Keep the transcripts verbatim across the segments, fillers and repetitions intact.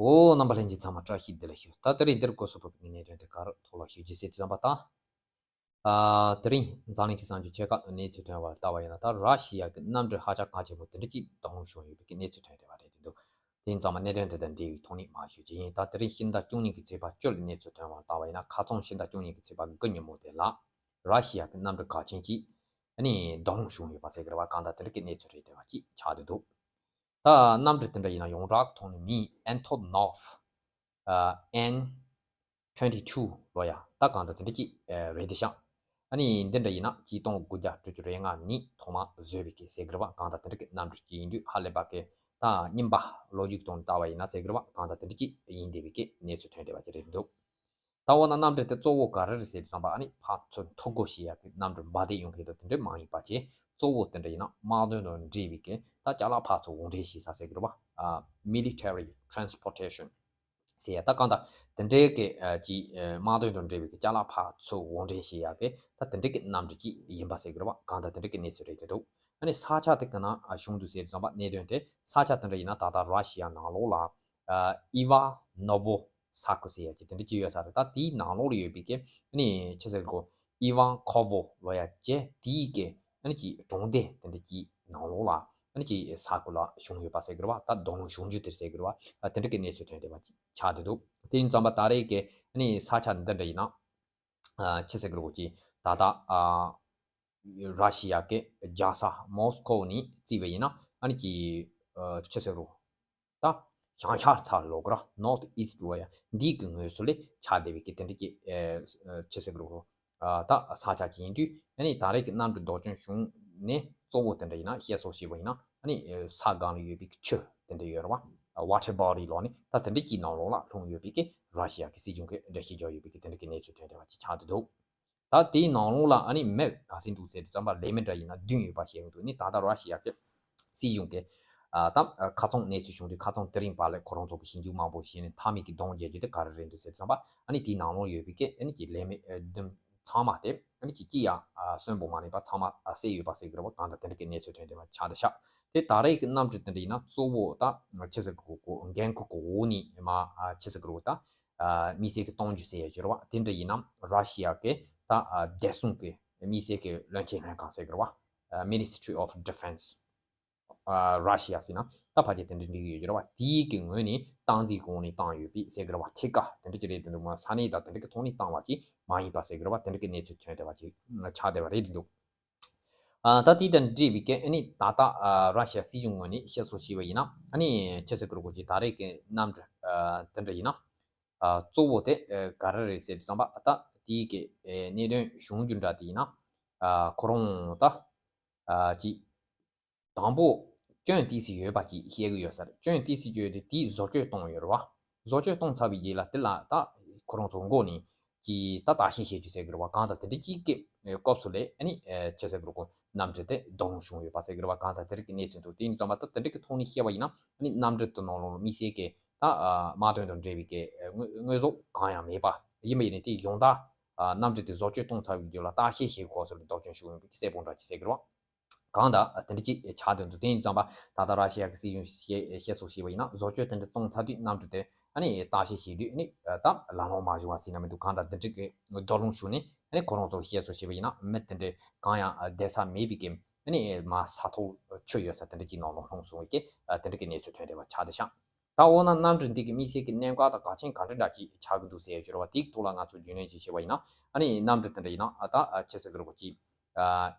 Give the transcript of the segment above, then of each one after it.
འོ། རྣམ་པ་ལྷན་རྒྱས་ཚང་མ་བཀྲ་ཤིས་བདེ་ལེགས་ཞུ། ད་དེ་རིང་འདིར་སྐོར་སོགས་ཕོག་པའི་གནད་དོན་དེ་ག་རུ་ཐོག་ལ་ཞུ་རྒྱུ་ཟེར་དུས་ཙམ་པ་དང་། ཨ། དེ་རིང་འཛམ་གླིང་གི་གསར་འགྱུར་ཆེ་ཁག་གནས་ཚུལ་ཐོན་པར་ལྟ་བ་ཡིན་ན། ད་ར་ཤི་ཡ་གི་གནམ་གྲུ་ཧ་ཅང་གལ་ཆེན་པོ་དེ་འདྲ་ཅིག་བདག་དབང་བྱུང་ཡོད་པའི་གི་གནས་ཚུལ་ཐོན་བསྡད་པ་རེད་འདུག་དེ་ཡིན་ཙང་མ་གནད་དོན་དེ་དང་འབྲེལ་བའི་ཐོག་ནས་མར་ཞུ་རྒྱུ་ཡིན། ད་དེ་རིང་ཕྱི་ཟླ་བཅུ་གཉིས་ཀྱི་ཚེས་པ་བཅུ་ལ་གནས་ཚུལ་ཐོན་པར་ལྟ་བ་ཡིན་ན། ཁ་རྩང་ཕྱི་ཟླ་བཅུ་གཉིས་ཀྱི་ཚེས་པ་དགུ་ཉིན་མོ་དེ་ལ་ར་ཤི་ཡ་གི་གནམ་གྲུ་གལ་ཆེན་ཅིག་ཨ་ནི་བདག་དབང་བྱུང་ཡོད་པ་ཟེར་གི་རེད་བ། གང་ལྟར་དེ་འདྲ་གི་གནས་ཚུལ་རེད་བསྡད་པ་ཅིག་ཆགས་བསྡད་འདུག་ད་གནམ་གྲུ་དེ་འདྲ་ཡིན་ན་ཡོངས་གྲགས་ཐོག་ནས་མིང་Antonov ཨ། N twenty two ལོ་ཡ། ད་གང་ལྟར་དེ་འདྲ་ཅིག་ཨ། རེད་དེ་ཤག་ཨ་ནི་འདི་འདྲ་ཡིན་ན་ཆིག་སྟོང་དགུ་བརྒྱ་དྲུག་ཅུ་རེ་ལྔ་ནས་ཐོག་མ་བཟོས་པའི་གི་ཟེར་གི་རེད་བ། གང་ལྟར་དེ་འདྲ་གི་གནམ་གྲུ་ཅིག་ཡིན་དུས་ཧ་ལས་པ་གི་ད་རྙིང་པ་ལོ་རྒྱུས་ཐོག་ནས་ལྟ་བ་ཡིན་ན་ཟེར་གི་རེད་བ། གང་ལྟར་དེ་འདྲ་ཅིག་ཡིན་བསྡད་པའི་གི་གནས་ཚུལ་ཐོན་བསྡད་པ་ཅིག་རེད་འདུག་ད་འོ་ན་གནམ་གྲུ་དེ་གཙོ་བོ་ག་རེ་རེད་ཟེར་དུས་ཙམ་པ། ཨ་ནི་ཕར་ཚུར་འཐུར་སྒོ་ཞིག་ཡ་གི་གནམ་གྲུ་འབར་མདེལ་གཡུག་མཁན་དང་དེ་འདྲ་མ་ཡིན་པ་བྱས། གཙོ་བོ་དེ་འདྲ་ཡིན་ན་དམག་དོན་དང་འབྲེལ་བའི་གི་ད་ཅ་ལག་ཕར་ཚུར་དབོར་འདྲེན་བྱེད་ས་ཟེར་གི་རེད་བ། ཨ། military transportation ཟེར་ཡ། ད་གང་ལྟར་དེ་འདྲའི་གི་ཨ། ཅིག་ཨ། དམག་དོན་དང་འབྲེལ་བའི་གི་ཅ་ལག་ཕར་ཚུར་དབོར་འདྲེན་བྱེད་ཡ་གི་ད་དེ་འདྲའི་གི་གནམ་གྲུ་ཅིག་ཡིན་པ་ཟེར་གི་རེད་བ། གང་ལྟར་དེ་འདྲའི་གི་གནས་ཚུལ་རེད་འདུག་ཨ་ནི་ས་ཆ་དེ་ག་ན་ཨ། བྱུང་འདུག་ཟེར་དུས་ཙམ་པ། གནད་དོན་དེ་ས་ཆ་དེ་འདྲ་ཡིན་ན་ད་ལྟ་ར་ཤི་ཡ་ནང་ལོགས་ལ་ཨ། Ivanovo ས་ཁུལ་ཟེར་ཡ་ཅིག་དེ་འདྲ་ཅིག་ཡོད་ས་རེད། ད་དེའི་ནང་ལོགས་ལ་ཡོད་པའི་གི་ཨ་ནི་ཅི་ཟེར་གོ། Ivankovo ལོ་ཡ་བྱས། དེའི་གི་ཨ་ནི་ཅིག་གྲོང་སྡེ་དེ་འདྲ་ཅིག་ནང་ལོགས་ལ་ཨ་ནི་ཅིག་ས་ཁུལ་ལ་བྱུང་ཡོད་པ་ཟེར་གི་རེད་བ། ད་བདག་དབང་བྱུང་རྒྱུ་དེ་ཟེར་གི་རེད་བ། ད་དེ་འདྲ་གི་གནས་ཚུལ་ཐོན་བསྡད་པ་ཅིག་ཆགས་བསྡད་འདུག་དེ་ཡིན་ཙམ་པ་ད་རེས་ཀྱི་ཨ་ནི་ས་ཆ་འདི་འདྲ་ཡིན་ན། ཨ། ཅི་ཟེར་གི་རེད་གོ། ཅིག་ད་ལྟ་ཨ། ར་ཤི་ཡ་གི་རྒྱལ་ས་མོ་སི་ཁོ་ནས་བརྩིས་པ་ཡིན་ན་ཨ་ནི་ཅིག་ཨ། ཅི་ཟེར་གི་རེད། ད་བྱང་ཤར་ཚ་ལོ་གི་ར། North East ལོ་ཡ། འདི་གི་ངོས་སུ་ལ་ཆགས་བསྡད་པའི་གི་དེ་འདྲ་གི་ཨ། ཅི་ཟེར་གི་རེད། ཨ། ད་ས་ཆ་ཅིག་ཡིན་དུས་ཨ་ནི་ད་རེས་ཀྱི་གནམ་གྲུ་བདག་སྐྱོང་བྱུང་ནས་གཙོ་བོ་དེ་འདྲ་ཡིན་ན་བཤད་སྲོལ་བྱས་པ་ཡིན་ན། ཨ་ནི་ས་སྒང་ལ་ཡོད་པའི་གི་ཆུ་དེ་འདྲ་ཡོད་རེད་བ། water body ལོ་ནི་ད་དེ་འདྲ་གི་ནང་ལོགས་ལ་ལྷུང་ཡོད་པའི་གི་ར་ཤི་ཡ་གི་སྲིད་གཞུང་གི་འགྲེལ་བཤད་རྒྱག་ཡོད་པའི་གི་དེ་འདྲ་གི་གནས་ཚུལ་ཐོན་བསྡད་པ་ཅིག་ཆགས་བསྡད་འདུག་ད་དེའི་ནང་ལོགས་ལ་ཨ་ནི་མི་ག་ཚོད་འདུག་ཟེར་དུས་ཙམ་པ་ལས་མི་འདྲ་ཡིན་ན་བདུན་ཡོད་པ་བཤད་ཀྱི་འདུག་ཨ་ནི་ད་ལྟ་ར་ཤི་ཡ་གི་སྲིད་གཞུང་གི་ཨ། ད་ཁ་རྩང་གནས་ཚུལ་བྱུང་དུས། ཁ་རྩང་དེ་རིང་བར་ལ་ཁོ་རང་ཚོ་གི་ཞིབ་འཇུག་མང་པོ་བྱས་ནས་མཐའ་མའི་གི་གདོང་རྒྱག་རྒྱུ་དེ་ག་རེ་རེད་འདུག་ཟེར་དུས་ཙམ་པ། ཨ་ནི་དེའི་ནང་ལོགས་ཡོད་པའི་གི་ཨ་ནི་གི་ལས་མི་ཨ། བདུན་ཚང་མ་དེ་ཨ་ནི་གཅིག་གཅིག་ཡང་ཨ། གསོན་པོ་མ་རྙེད་པ་ཚང་མ་ཨ། བསད་ཡོད་པ་ཟེར་གི་རེད་བ། གང་ལྟར་དེ་འདྲ་གི་གནས་ཚུལ་ཐོན་བསྡད་པ་ཆགས་བསྡད་ཤག་དེ་ད་རེས་ཀྱི་གནམ་གྲུ་དེ་འདྲ་ཡིན་ན་གཙོ་བོ་ད་ཅི་ཟེར་གི་རེད་གོ། འགན་ཁུར་གི་འོག་ནས་མར་ཨ། ཅི་ཟེར་གི་རེད་གོ། ད་ཨ། དམིགས་བསལ་གྱི་གཏོང་རྒྱུ་ཟེར་ཡ་ཅིག་ཡོད་རེད་བ། དེ་འདྲ་ཡིན་ན་ར་ཤི་ཡ་གི་ད་ཨ། བདེ་སྲུང་གི་དམིགས་བསལ་གྱི་བློན་ཆེན་ལྷན་ཁང་ཟེར་གི་རེད་བ། ཨ། Ministry of Defense ཨ། Russia ཟེར་ན་ད་ཕལ་ཆེར་དེ་འདྲ་འགྲིག་གི་ཡོད་ཀྱི་རེད་བ། དེའི་གི་ངོས་ནས་སྟངས་འཛིན་གོང་ནས་བཏང་ཡོད་པའི་ཟེར་གི་རེད་བ། ཐད་ཀར་དེ་འདྲ་ཅིག་རེད་འདུག་མ། ས་གནས་དང་དེ་འདྲ་གི་ཐོག་ནས་བཏང་བ་ཅིག་མ་ཡིན་པ་ཟེར་གི་རེད་བ། དེ་འདྲ་གི་གནས་ཚུལ་ཐོན་བསྡད་པ་ཅིག་ཆགས་བསྡད་པ་རེད་འདུག་ཨ། ད་དེ་དང་འབྲེལ་བའི་གི་ཨ་ནི་ད་ལྟ་ཨ། ར་ཤི་ཡ་སྲིད་གཞུང་ངོས་ནས་བཤད་སྲོལ་བྱས་པ་ཡིན་ན། ཨ་ནི་ཅི་ཟེར་གི་རེད་གོ། ཅིག་ད་རེས་ཀྱི་གནམ་གྲུ་ཨ། དེ་འདྲ་ཡིན་ན་ཨ། གཙོ་བོ་དེ་ཨ། ག་རེ་རེད་ཟེར་དུས་ཙམ་པ། ད་དེའི་གི་ཨ། གནད་དོན་བྱུང་རྒྱུ་འདྲ་དེ་ཡིན་ན་ཨ། ཁོ་རང་ད་ཨ། ཅིག་དང་པོ་སྐྱོན་ཏོག་ཙམ་ཡོད་པ་ཅིག་བཤད་གི་ཡོད་ས་རེད། སྐྱོན་ཏོག་ཙམ་ཅིག་ཡོད་དེ་དེ་བཟོ་བཅོས་གཏོང་ཡོད་རེད་བ། བཟོ་བཅོས་གཏོང་ཚར་བའི་རྗེས་ལ་དེ་ལ་ད་ཁོ་རང་ཚོ་མགོ་ནས་ཀྱི་ད་བརྟག་དཔྱད་བྱེད་རྒྱུ་ཟེར་གི་རེད་བ། གང་ལྟར་དེ་འདྲ་ཅིག་གི་སྐབས་སུ་ལས་ཨ་ནི་ཅི་ཟེར་གི་རེད་གོ། གནམ་གྲུ་དེ་གདོང་བྱུང་ཡོད་པ་ཟེར་གི་རེད་བ། གང་ལྟར་དེ་རིགས་ཀྱི་གནས་ཚུལ་འདུག་དེ་ཡིན་ཙང་མ་ད་དེ་འདྲ་གི་ཐོག་ནས་བཤད་པ་ཡིན་ན། ཨ་ནི་གནམ་གྲུ་དེ་ནང་ལོགས་ལ་དམིགས་བསལ་གྱི་ད་དམག་དོན་དང་འབྲེལ་བའི་གི་དངོས་དངོས་ཟོག་གང་ཡང་མེད་པ་ཡིན་པ་ཡིན་ནའི། དེ་གཞུང་དག་གནམ་གྲུ་དེ་བཟོ་བཅོས་གཏོང་ཚར་བའི་རྗེས་ལ་བརྟག་དཔྱད་བྱེད་དགོས་ཟེར་བའི་བཟོ་བཅོས་ཞུ་ཡོང་བའི་གསལ་པོ་འདྲ་ཅིག་ཟེར་གི་རེད་བ། གང་ལྟར་དེ་འདྲ་ཅིག་ཆགས་བསྡད་འདུག་དེ་ཡིན་ཙང་པ་ད་ལྟ་ར་ཤི་ཡ་གི་སྲིད་གཞུང་བཤད་བཤད་སྲོལ་བྱས་པ་ཡིན་ན། བཟོ་བཅོས་དེ་འདྲ་བཙོང་ཚར་དུས་གནམ་གྲུ་དེ་ཨ་ནི་བརྟག་དཔྱད་བྱེད་དུས་ཨ་ནི་ད་ལམ་ལྷོང་མ་བྱུང་བ་ཟེར་ན་མི་འདུག་གང་ལྟར་དེ་འདྲ་གི་བརྡ་ལུང་ཞུ་ནས། ཨ་ནི་ཁོ་རང་ཚོར་བཤད་སྲོལ་བྱས་པ་ཡིན་ན། མི་དེ་འདྲ་གང་ཡང་བསྡད་ས་མེད་པའི་གི་ཨ་ནི་མར་ས་ཐོག་ཆུ་ཡོད་ས་དེ་འདྲ་ཅིག་ནང་ལ་ལྷུང་སོང་བའི་གི་དེ་འདྲ་གི་གནས་ཚུལ་ཐོན་བསྡད་པ་ཆགས་བསྡད་ཤག་ད་འོ་ན་གནམ་གྲུ་འདི་གི་དམིགས་བསལ་གྱི་གནད་འགག་དང་འགག་རྐྱེན་ག་འདྲ་འདྲ་ཅིག་ཆགས་ཀྱི་འདུག་ཟེར་ཡ་ཅིག་ཡོད་རེད་བ། དེའི་ཐོག་ལ་ང་ཚོ་རྒྱུས་ལོན་ཅིག་བྱས་པ་ཡིན་ན། ཨ་ནི་གནམ་གྲུ་དེ་འདྲ་ཡིན་ན་ཨ་ད་ཨ་ཅི་ཟེར་གི་རེད་གོ། ཅིག་ཨ་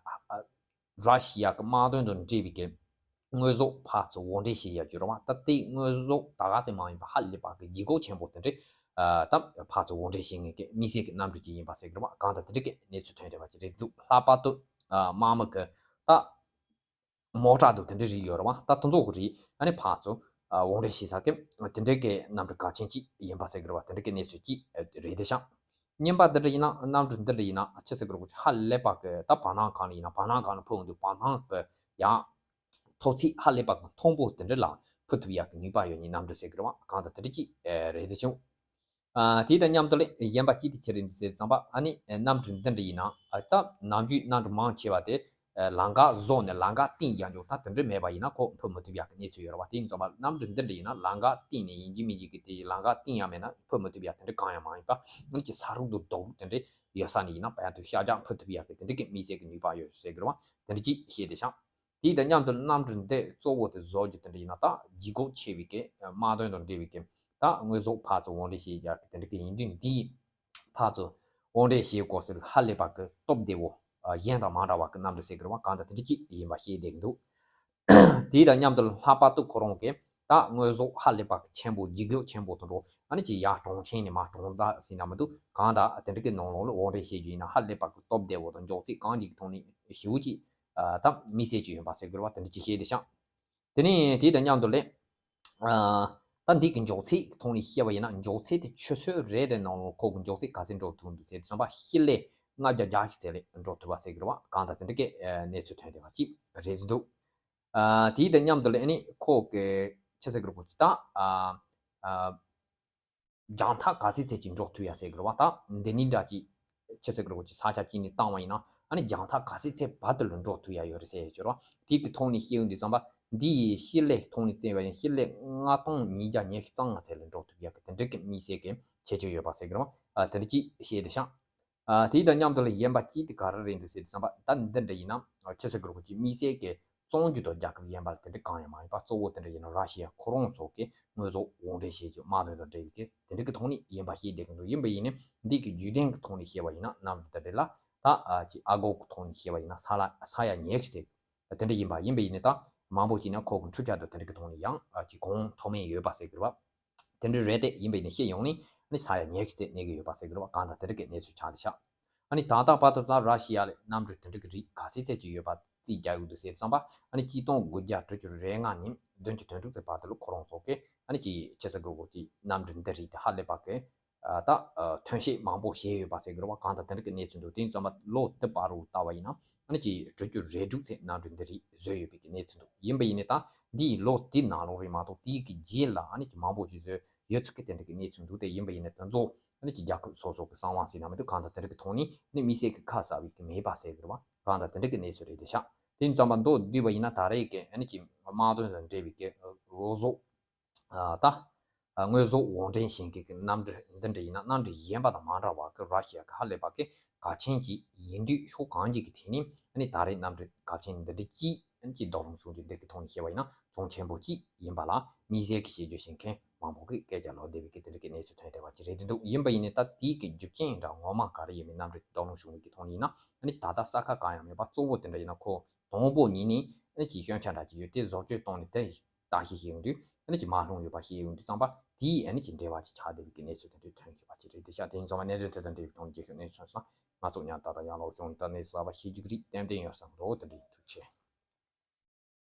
ཨ་ར་ཤི་ཡ་གི་དམག་དོན་དང་འབྲེལ་བའི་གི་དངོས་ཟོག་ཕར་ཚུར་དབོར་འདྲེན་བྱེད་ཡ་ཅིག་ཡོད་རེད་བ། ད་དེ་དངོས་ཟོག་ད་ག་ཚོད་མ་ཡིན་པ་ཧ་ལས་པ་གི་ལྗིད་ཁོག་ཆེན་པོ་དེ་འདྲ་ཨ་ད་ཕར་ཚུར་དབོར་འདྲེན་བྱེད་མཁན་གྱི་དམིགས་བསལ་གྱི་གནམ་གྲུ་ཅིག་ཡིན་པ་ཟེར་གི་རེད་བ། གང་ལྟར་དེ་འདྲ་གི་གནས་ཚུལ་ཐོན་བསྡད་པ་ཅིག་རེད་འདུག་ལྷག་པར་དུ་ཨ་དམག་མི་གི་ད་མོ་ཊ་དང་དེ་འདྲ་རིགས་ཡོད་རེད་བ། ད་དེ་ཚོ་གི་རིགས་ཨ་ནི་ཕར་ཚུར་ཨ་དབོར་འདྲེན་བྱེད་ས་གི་དེ་འདྲའི་གི་གནམ་གྲུ་གལ་ཆེན་ཅིག་ཡིན་པ་ཟེར་གི་རེད་བ། དེ་འདྲའི་གི་གནས་ཚུལ་ཅིག་རེད་དེ་ཤག་རྙིང་པ་འདི་འདྲ་ཡིན་ན། གནམ་གྲུ་འདི་འདྲ་ཡིན་ན་ཅི་ཟེར་གི་རེད་གོ། ཧ་ལས་པ་གི་ད་བར་སྣང་སྒང་ལ་ཡིན་ན། བར་སྣང་སྒང་ལ་འཕུར་འོང་དུས་བར་སྣང་གི་ཡང་མཐོ་ཚད་ཧ་ལས་པ་གི་མཐོན་པོ་དེ་འདྲ་ལ་འཕུར་ཐུབ་ཡག་གི་ནུས་པ་ཡོད་མཁན་གནམ་གྲུ་ཟེར་གི་རེད་བ། གང་ལྟར་དེ་འདྲ་ཅིག་རེད་དེ་ཤག་ཨ་དེ་དང་མཉམ་དུ་ལས་གཞན་པ་ཅི་དེ་ཅི་རེད་འདུག་ཟེར་ཙམ་པ། ཨ་ནི་གནམ་གྲུ་འདི་འདྲ་ཡིན་ན་ཨ་ད་ནམ་རྒྱུན་གནམ་གྲུ་མང་ཆེ་བ་དེ་ ལམ་ཁ་བཟོ་ནས་ལམ་ཁ་བཏིང་ཡག་འཇོག་ད་དེ་འདྲ་མེད་པ་ཡིན་ན་ཁོ་འཕུར་མི་ཐུབ་ཡག་གི་གནས་ཚུལ་ཡོད་རེད་བ། དེ་ཡིན་ཙང་མ་གནམ་གྲུ་འདི་འདྲ་ཡིན་ན་ལམ་ཁ་བཏིང་ནས་ཡིན་གཅིག་མིན་གཅིག་གི་དེ་ལམ་ཁ་བཏིང་ཡག་མེད་ན་འཕུར་མི་ཐུབ་ཡག་དེ་འདྲ་གང་ཡང་མ་ཡིན་པ། ཨ་ནི་ཅིག་ས་རུབ་ཏུ་རྡོ་རུབ་དེ་འདྲ་ཡོད་ས་ནས་ཡིན་ན་བར་དུ་ཤར་རྒྱག་འཕུར་ཐུབ་ཡག་གི་དེ་འདྲ་གི་དམིགས་བསལ་གྱི་ནུས་པ་ཡོད་ཟེར་གི་རེད་བ། དེ་འདྲ་ཅིག་ཤེས་བསྡད་ཤག་དེ་དང་མཉམ་དུ་གནམ་གྲུ་འདི་གཙོ་བོ་དེ་བཟོ་རྒྱུ་དེ་འདྲ་ཡིན་ན་ད་ལྗིད་ཁོག་ཆེ་བའི་གི་དམག་དོན་དང་འབྲེལ་བའི་གི་ད་དངོས་ཟོག་ཕར་ཚུར་དབོར་འདྲེན་བྱེད་ཡག་གི་དེ་འདྲ་གི་ཡིན་དུས་འདི་ཕར་ཚུར་དབོར་འདྲེན་བྱེད་དགོས་ཟེར་ཧ་ལས་པ་གི་སྟོབས་བདེ་བོ། ཨ། གཞན་དང་མ་འདྲ་བ་གི་གནམ་གྲུ་ཟེར་གི་རེད་བ། གང་ལྟར་དེ་འདྲ་ཅིག་ཡིན་པ་ཤེས་བསྡད་གི་འདུག་དེ་དང་མཉམ་དུ་ལྷག་པར་དུ་ཁོ་རང་གིས་ད་དངོས་ཟོག་ཧ་ལས་པ་གི་ཆེན་པོ་ལྗིད་ཁོག་ཆེན་པོ་དང་འགྲོ། ཨ་ནི་ཅིག་ཡར་གྲོང་ཁྱེར་ནས་མར་གྲོང་རྡལ་ཟེར་ན་མི་འདུག་གང་ལྟར་དེ་འདྲ་གི་ནང་ལོགས་ལ་དབོར་འདྲེན་བྱེད་རྒྱུ་ཡིན་ན་ཧ་ལས་པ་གི་སྟོབས་བདེ་བོ་དང་མགྱོགས་ཚད་གང་ཅིག་གི་ཐོག་ནས་ཞེ་པོ་ཅིག་ཨ། ད་དམིགས་བསལ་ཅིག་ཡོད་པ་ཟེར་གི་རེད་བ། དེ་འདྲ་ཅིག་ཤེས་བསྡད་ཤག་དེ་ནས་དེ་དང་མཉམ་དུ་ལས། ཨ། ད་འདི་གི་མགྱོགས་ཚད་ཀྱི་ཐོག་ནས་བཤད་པ་ཡིན་ན་མགྱོགས་ཚད་དེ་ཆུ་ཚོད་རེ་རེ་ནང་ལ་ཁོ་གི་མགྱོགས་ཚད་ག་ཚད་འགྲོ་ཐུབ་འདུག་ཟེར་དུས་ཙམ་པ་ཤེལ་ལེ་ལྔ་བརྒྱ་བརྒྱད་ཅུ་ཚད་ལས་འགྲོ་ཐུབ་པ་ཟེར་གི་རེད་བ། གང་ལྟར་དེ་འདྲ་གི་གནས་ཚུལ་ཐོན་བསྡད་པ་ཅིག་རེད་འདུག་ཨ། དེ་དང་མཉམ་དུ་ལས་ཨ་ནི་ཁོ་གི་ཆི་ཟེར་གི་རེད་གོ་ཅི་ད། ཨ། ཨ། རྒྱང་ཐག་ག་ཚད་ཚད་ཅིག་འགྲོ་ཐུབ་ཡ་ཟེར་གི་རེད་བ། ད་འདི་ནི་འདྲ་ཅིག་ཆི་ཟེར་གི་རེད་གོ་ཅི་ས་ཆ་གཅིག་ནས་བཏང་བ་ཡིན་ན་ཨ་ནི་རྒྱང་ཐག་ག་ཚད་ཚད་བར་དུ་ལ་འགྲོ་ཐུབ་ཡ་ཡོད་རེད་ཟེར་ཡ་ཅིག་རེད་བ། དེ་གི་ཐོག་ནས་བཤད་ཡོང་དུས་ཙམ་པ་འདི་ཡི་ཤེལ་ལེ་ཐོག་ནས་བཙལ་བ་ཡིན་ཤེལ་ལེ་ལྔ་སྟོང་ཉིས་བརྒྱ་ཉི་ཤུ་རྩ་ལྔ་ཚད་ལ་འགྲོ་ཐུབ་ཡ་གི་དེ་འདྲ་གི་དམིགས་བསལ་གི་ཁྱད་ཆོས་ཡོད་པ་ཟེར་གི་རེད་བ། ཨ། དེ་འདྲ་ཅིག་བཤད་དེ་ཤག་ཨ། དེ་དང་མཉམ་དུ་ལ་གཞན་པ་གཅིག་དེ་ག་རེ་རེད་འདུག་ཟེར་དུས་ཙམ་པ་ད་འདི་འདྲ་ཡིན་ན་ཆི་ཟེར་གི་རེད་གོ་ཅི་དམིགས་བསལ་གི་བཙོང་རྒྱུ་དང་རྒྱལ་ཁབ་གཞན་པ་ལ་དེ་འདྲ་གང་ཡང་མ་ཡིན་པ་གཙོ་བོ་དེ་འདྲ་ཡིན་ན་ར་ཤི་ཡ་ཁོ་རང་ཚོ་གི་དངོས་ཟོག་དབོར་འདྲེན་བྱེད་རྒྱུ་དམག་དོན་དང་འབྲེལ་བའི་གི་དེ་འདྲ་གི་ཐོག་ནས་ཡིན་པ་ཤེས་བསྡད་གི་འདུག་ཡིན་པ་ཡིན་ནའི་འདི་གི་རྒྱུད་ལྡན་གི་ཐོག་ནས་བཤད་པ་ཡིན་ན་གནམ་གྲུ་དེ་འདྲ་ལ་ད་ཨ་ཅིག་ཨ་སྒོར་གི་ཐོག་ནས་བཤད་པ་ཡིན་ན་ས་ལ་ས་ཡ་ཉི་ཤུ་ཚད་དེ་འདྲ་ཡིན་པ་ཡིན་པ་ཡིན་ནའི་ད་མང་པོ་ཅིག་ན་ཁོ་གི་འཕྲུལ་ཆས་དང་དེ་འདྲ་གི་ཐོག་ནས་ཡང་ཨ་ཅིག་གོང་མཐོ་དམན་ཡོད་པ་ཟེར་གི་རེད་བ། དེ་འདྲ་རེད་དེ་ཡིན་པ་ཡིན་ན་ཤེས་ཡོང་ནི་ཨ་ནི་ས་ཡ་ཉི་ཤུ་ཚད་གནས་ཀྱི་ཡོད་པ་ཟེར་གི་རེད་བ། གང་ལྟར་དེ་འདྲ་གི་གནས་ཚུལ་ཆགས་བསྡད་ཤག་ཨ་ནི་ད་ལྟ་བར་དུ་ད་ར་ཤི་ཡ་ལ་གནམ་གྲུ་དེ་འདྲ་གི་རིགས་ག་ཚད་ཚད་ཅིག་ཡོད་པ་རྩིས་རྒྱག་ཡོད་འདུག་ཟེར་བསམ་པ་ཨ་ནི་གཅིག་སྟོང་དགུ་བརྒྱ་དྲུག་ཅུ་རེ་ལྔ་ནས་བདུན་ཅུ་དོན་དྲུག་ཚེ་བར་དུ་ལ་ཁོ་རང་ཚོ་གི་ཨ་ནི་ཅིག་ཆི་ཟེར་དགོས་གོ་ཅིག་གནམ་གྲུ་འདི་རིགས་དེ་ཧ་ལས་པ་གི་ཨ་ད་ཨ་ཐོན་སྐྱེད་མང་པོ་བྱས་ཡོད་པ་ཟེར་གི་རེད་བ། གང་ལྟར་དེ་འདྲ་གི་གནས་ཚུལ་འདུག་དེ་ཡིན་ཙམ་པ་ལོ་དེ་བར་དུ་ལྟ་བ་ཡིན་ན་ཨ་ནི་ཅིག་དྲུག་ཅུ་རེ་དྲུག་ཚེ་གནམ་གྲུ་འདི་རིགས་བཟོས་ཡོད་པའི་གི་གནས་ཚུལ་འདུག་ཡིན་པ་ཡིན་ནའི་ད་འདིའི་ལོ་དེའི་ནང་ལོགས་རེད་མ་གཏོགས་དེའི་གི་རྗེས་ལ་ཨ་ནི་ཅིག་མང་པོ་ཅིག་བཟོས་ཡོད་ཚུལ་གི་དེ་འདྲ་གི་གནས་ཚུལ་འདུག་དེ་ཡིན་པ་ཡིན་ནའི་དེ་ཚོ་ཨ་ནི་ཅིག་རྒྱལ་ཁབ་སོ་སོ་གི་གསང་བ་ཟེར་ན་མི་འདུག་གང་ལྟར་དེ་འདྲ་གི་ཐོག་ནས་ཨ་ནི་དམིགས་བསལ་གི་ཁ་གསལ་བའི་གི་མེད་པ་ཟེར་གི་རེད་བ། གང་ལྟར་དེ་འདྲ་གི་གནས་ཚུལ་རེད་དེ་ཤག་དེ་ཡིན་ཙམ་པ་མདོར་བསྡུས་པ་ཡིན་ན་ད་རེས་ཀྱི་ཨ་ནི་ཅིག་དམག་དོན་དང་འབྲེལ་བའི་གི་ལོ་ཟོག་ཨ་ད། ཨ་དངོས་ཟོག་དབོར་འདྲེན་བྱེད་མཁན་གྱི་གནམ་གྲུ་འདི་འདྲ་ཡིན་ན་གནམ་གྲུ་གཞན་པ་དང་མ་འདྲ་བ་གི་ར་ཤི་ཡ་གི་ཧ་ལས་པ་གི་གལ་ཆེན་གྱི་ཡིན་དུས་ཕྱོགས་གང་ཅིག་གི་ཐད་ནས་ཨ་ནི་ད་རེས་གནམ་གྲུ་གལ་ཆེན་འདི་འདྲ་གྱིས་ཨ་ནི་ཀྱི་རྡོ་རིང་གཞུང་འབྲེལ་འདི་གི་ཐོག་ནས་བཤད་པ་ཡིན་ན་གྱོང་ཆེན་པོ་གཅིག་ཡིན་པ་ལ་དམིགས་བསལ་གྱི་ཞེ་ཅོ་བྱེད་མཁན་མང་པོ་གི་སྐད་ཆ་ལོག་བསྡད་པའི་གི་དེ་འདྲ་གི་གནས་ཚུལ་ཐོན་བསྡད་པ་ཅིག་རེད་འདུག་ཡིན་པ་ཡིན་ནའི་ད་དེའི་གི་རྒྱུ་རྐྱེན་འདྲ་ངོ་མ་ག་རེ་ཡིན་མིན་གནམ་གྲུ་རྡོ་རིང་གཞུང་འབྲེལ་གྱི་ཐོག་ནས་ཡིན་ན་ཨ་ནི་ད་ལྟ་ས་ཁ་གང་ཡང་མེད་པ་གཙོ་བོ་དེ་འདྲ་ཡིན་ན་ཁོ་དང་པོ་ཉིད་ནས་ཨ་ནི་ཀྱི་སྐྱོན་ཆ་འདྲ་ཅིག་ཡོད་དེ་བཟོ་བཅོས་བཏང་ནས་དེ། བརྟག་ཞིབ་བྱེད་ཡོང་དུས་ཨ་ནི་ཅིག་མ་ལྷུང་ཡོད་པ་ཤེས་ཡོང་དུས་ཙམ་པ་དེའི་ཨ་ནི་ཅིག་འབྲེལ་བ་ཅིག་ཆགས་བསྡད་པའི་གི་གནས་ཚུལ་དེ་འདྲ་ཐོན་ཡོད་པ་ཅིག་རེད། དེ་ཤག་དེ་ཡིན་ཙང་མ་གནས་ཚུལ་དེ་དང་འབྲེལ་བའི་ཐོག་ནས་རྒྱལ་ཁབ་གནས་ཚུལ་སོང་ཙང་ང་ཚོ་ཉམས་ཏག་ཏག་ཡང་ལོག་བྱུང་ད་གནས་གསར་པ་ཤེས་རྒྱུ་གི་རིགས་ཏན་ཏན་ཡོད་བསམ་འགྲོ། དེ་འདྲ་ཡིན། ཐུགས་རྗེ་ཆེ།